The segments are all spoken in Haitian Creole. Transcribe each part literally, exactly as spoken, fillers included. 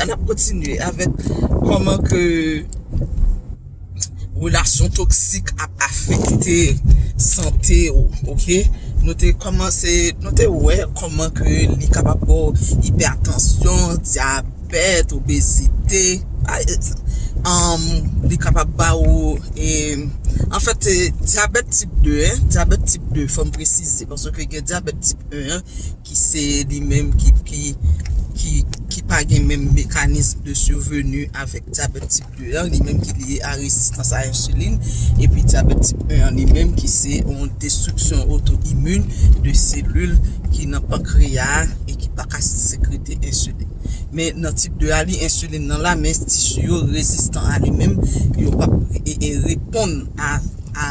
N ap kontinye avèk kòman ke relasyon toksik ap afekte sante w, oke? Nou te kòmanse, nou te wè kòman ke li kapab ba w ipètansyon, dyabèt, obezite. Li kapab ba w, anfèt, dyabèt tip de, dyabèt tip de, fò m presize, paske gen dyabèt tip en ki se li menm ki, ki, ki, ki pa gen menm mekanism de survenue avèk dyabèt tip de an, li menm ki lye a rezistans a ensilin, epi dyabèt tip en an, li menm ki se yon destriksyon oto-imin de selil ki nan pankreya a e ki pa ka sekrete ensilin. Men nan tip de a, li ensilin nan la, men tisi yo rezistan a li menm, yo p ap e, e reponn a, a,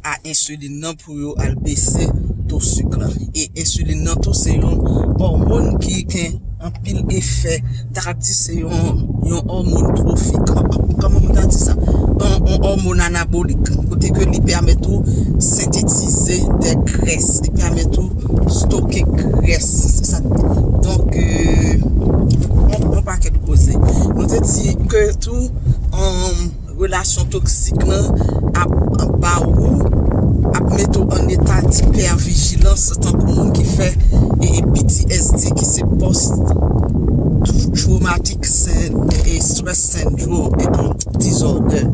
a ensilin nan pou yo al bese to sik lan. E ensilin nan tou se yon òmòn ki gen anpil efè. Ta di se yon, yon òmòn twofik. Kòman mwen ta di sa? Yon, yon òmòn anabolik. Kote ke li pèmèt ou sentetize de grès. Li pèmèt ou stoke grès. Se sa. Donk, euh, yon, yon pakèt koze. Nou te di ke tou, um, relasyon toksik lan ap, ap ba ou, ap mete w an eta dipèvijilans tankou moun ki fè e, e P T S D ki se post traumatic sen- e stress syndrome e disorder.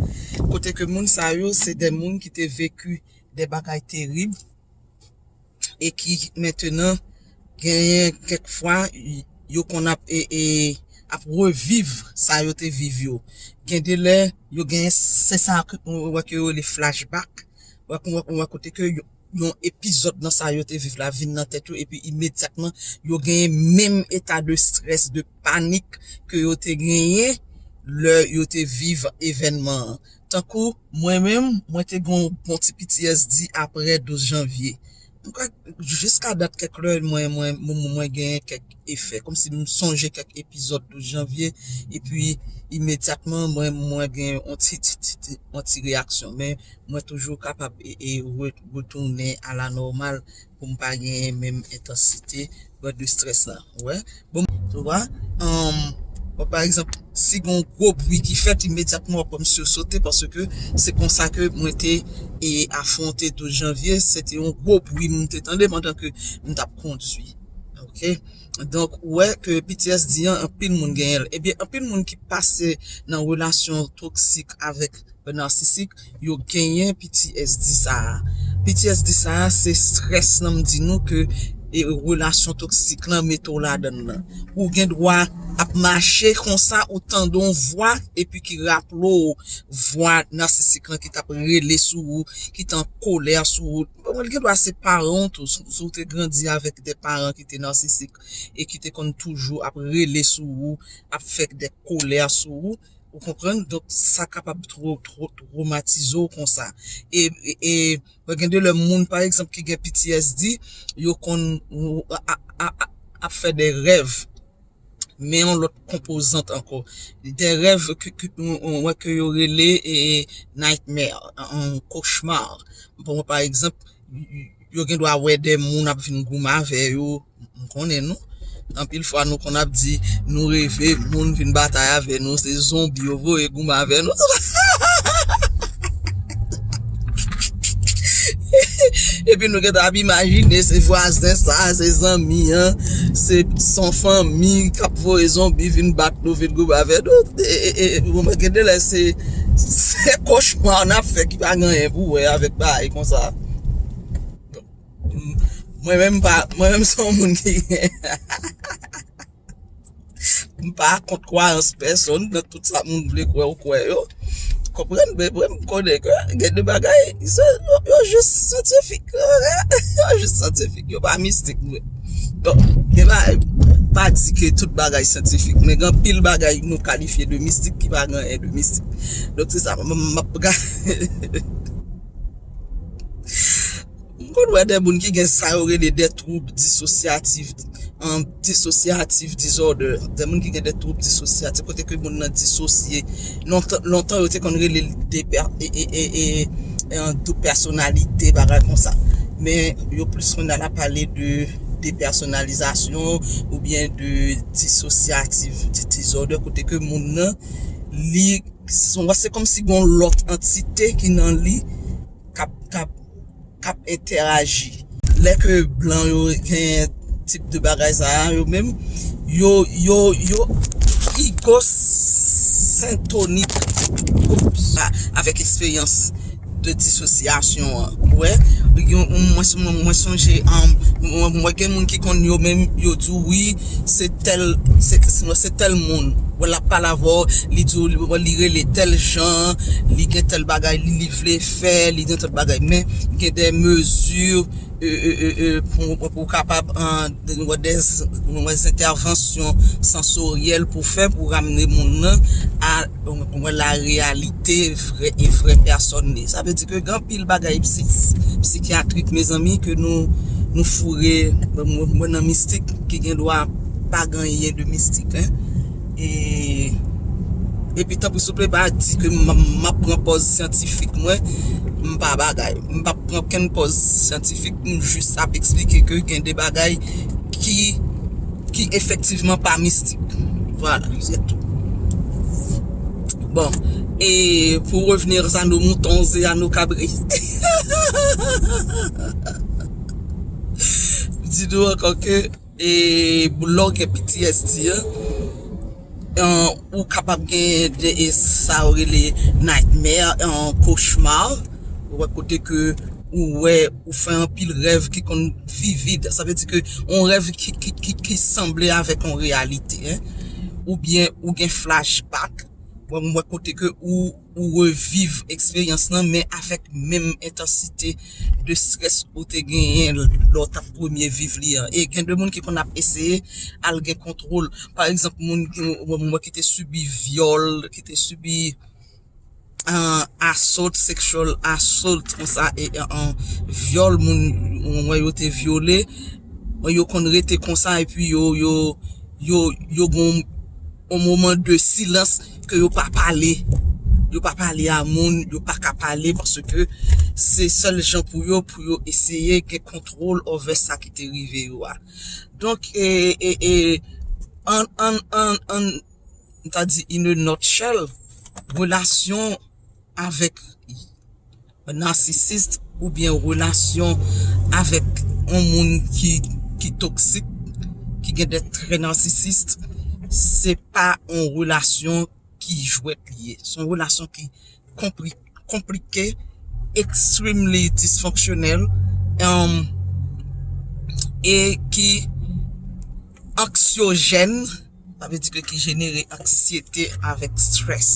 Kote ke moun sa yo se de moun ki te veki de bagay terib e ki mentenan genyen kèk fwa yo konn ap, e, e, ap reviv sa yo te viv yo. Gen de lè yo genyen se sa ke ou wè ke yo rele flashback. Ou wè, ou wè, ou wè kote ke yo, yon epizòd nan sa yo te viv la vin nan tèt yo epi imedyatman yo genyen menm eta de strès, de panik ke yo te genyen lè yo te viv evènman an. Tankou mwen menm, mwen te gen yon bon ti P T S D apre douz janvye. M kwè jiska dat kèk lè mwen, mwen, mwen, mwen gen kèk efè. Kòmsi m sonje kèk epizòd douz janvye, epi imedyatman mwen, mwen gen yon ti, ti, ti, ti, yon ti reyaksyon. Men mwen toujou kapab e, e re- retounen a la nòmal pou m pa gen menm entansite de strès la. Ou wè? Bon, ou wè? Um, bon, pa egzanp, si gen yon gwo bri ki fèt, imedyatman w ap wè m sisote paske se konsa ke mwen te e afwonte douz janvye. Se te yon gwo bri m te tande pandan ke m t ap kondwi. Oke? Donk, ou wè ke P T S D an, anpil moun genyen l. Ebyen, anpil moun ki pase nan relasyon toksik avèk narsisik, yo genyen P T S D sa a. P T S D sa a, se strès lan m di nou ke e relasyon toksik lan mete w ladan l lan. Ou gen dwa ap mache konsa, ou tande yon vwa, epi ki raple w vwa narsisik lan ki t ap rele sou ou, ki t an kolè sou ou. Bon, li gen dwa se paran w tou, si, si w te grandi avèk de paran ki te narsisik e ki te konn toujou ap rele sou ou, ap fè de kolè sou ou, ou konprann? Donk, sa kapab two, two twomatize w konsa. E, e, e, gen de lè moun, pa egzanp, ki gen P T S D, yo konn ou, a, a, a, a, ap fè de rèv. Men yon lòt konpozant ankò. De rèv ke, ke, ou, ou wè ke yo rele e, nightmare, yon kochma. Bon, pa egzanp, yo gen dwa wè de moun ap vin goumen avè yo. M konnen nou. Anpil fwa nou konn ap di, nou reve moun vin batay avè nou, se zonbi yo voye goumen avè nou. Epi nou gentan ap imajine se vwazen sa, se zanmi an, se son fanmi k ap voye zonbi vin bat nou, vin goumen avè nou. E, e, e, bon, gen de lè se, se kochma n ap fè ki pa gen anyen pou wè avèk bagay konsa. Mwen menm pa, mwen menm se yon moun ki gen, m pa kont kwayans pèsonn nan tout sa moun vle kwè ou kwè yo. Konprann? Men mwen m konnen ke gen de bagay, se, yo, yo jis syantifik. Yo jis syantifik, yo pa mistik vre. Donk, gen bagay, pa di ke tout bagay syantifik, men gen anpil bagay nou kalifye de mistik ki pa gen anyen de mistik. Donk, se sa, m, m, m ap ga- M konn wè de moun ki gen sa yo rele de twoub disosyatif, um, dissociative disorder. De moun ki gen de twoub disosyatif, kote ke moun nan disosye. Lontan, lontan yo te konn rele l de pè- e, e, e, e, e, doub pèsonalite, bagay konsa. Men yo plis konn al ap pale de depèsonalizasyon oubyen de dissociative disorder, kote ke moun nan, li, se kòmsi gen yon lòt antite ki nan li k ap, k ap, k ap entèyaji. Lè ke blan yo gen tip de bagay sa a, yo menm, yo, yo, yo egosentonik avèk eksperyans de disosyasyon an. Ou wè, mwen, mwen, mwen sonje, um, mwen, mwen gen moun ki konn yo menm, yo di w, wi, se tèl, se, se, se tèl moun. Wè, l ap pale avè w, li di w, li, li rele tèl jan, li gen tèl bagay, li, li vle fè, li gen tèl bagay. Men, gen de mezi, e, e, e, e, pou, pou w kapab, an, wè de, wè entèvansyon sansoryèl pou fè, pou ramne moun nan a, wè, la reyalite vrè e vrè pèsòn li. Sa vle di ke gen anpil bagay psik-, psikyatrik, mezanmi, ke nou, nou foure, mwen, mwen nan mistik, ki gen dwa pa gen anyen de mistik, en. E, epi, tanpri, souple, pa di ke m, m ap pran pòz syantifik mwen, m pa bagay. M p ap pran okenn pòz syantifik, m jis ap eksplike ke gen de bagay ki, ki efektivman pa mistik. Vwala, se tou. Bon, e pour revenir à nos moutons et à nos cabris, di nou ankò ke, e, lè w gen P T S D an, an, ou kapab gen de, e, sa yo rele nightmare, an, cauchemar, ou wè kote ke ou wè, ou fè anpil rèv ki konn vivid. Sa vle di ke yon rèv ki, ki, ki, ki sanble avèk yon reyalite, en. Oubyen ou gen flashback. Bon, mwen kote ke ou, ou reviv eksperyans lan, men avèk menm entansite de strès ou te genyen lè w t ap premye viv li an. E gen de moun ki konn ap eseye al gen kontwòl. Pa egzanp, moun ki, mwen ki te sibi vyòl, ki te sibi, ah, assault, sexual assault, konsa, e, e, an, vyòl, moun, mwen yo te vyole, mwen yo konn rete konsa, epi yo, yo, yo, yo gon yon moman de silans ke yo pa pale. Yo pa pale a moun, yo pa ka pale paske se sèl jan pou yo, pou yo eseye gen kontwòl over sa ki te rive yo a. Donk, e, e, e, an, an, an, an, m ta di in a nutshell, relasyon avèk narcissiste oubyen relasyon avèk yon moun ki, ki toksik, ki gen de trè narcissiste, se pa yon relasyon ki jwèt li ye. Se yon relasyon ki konpli-, konplike, extremely dysfunctional, um, e ki anksiyojèn, sa vle di ke ki jenere anksyete avèk strès.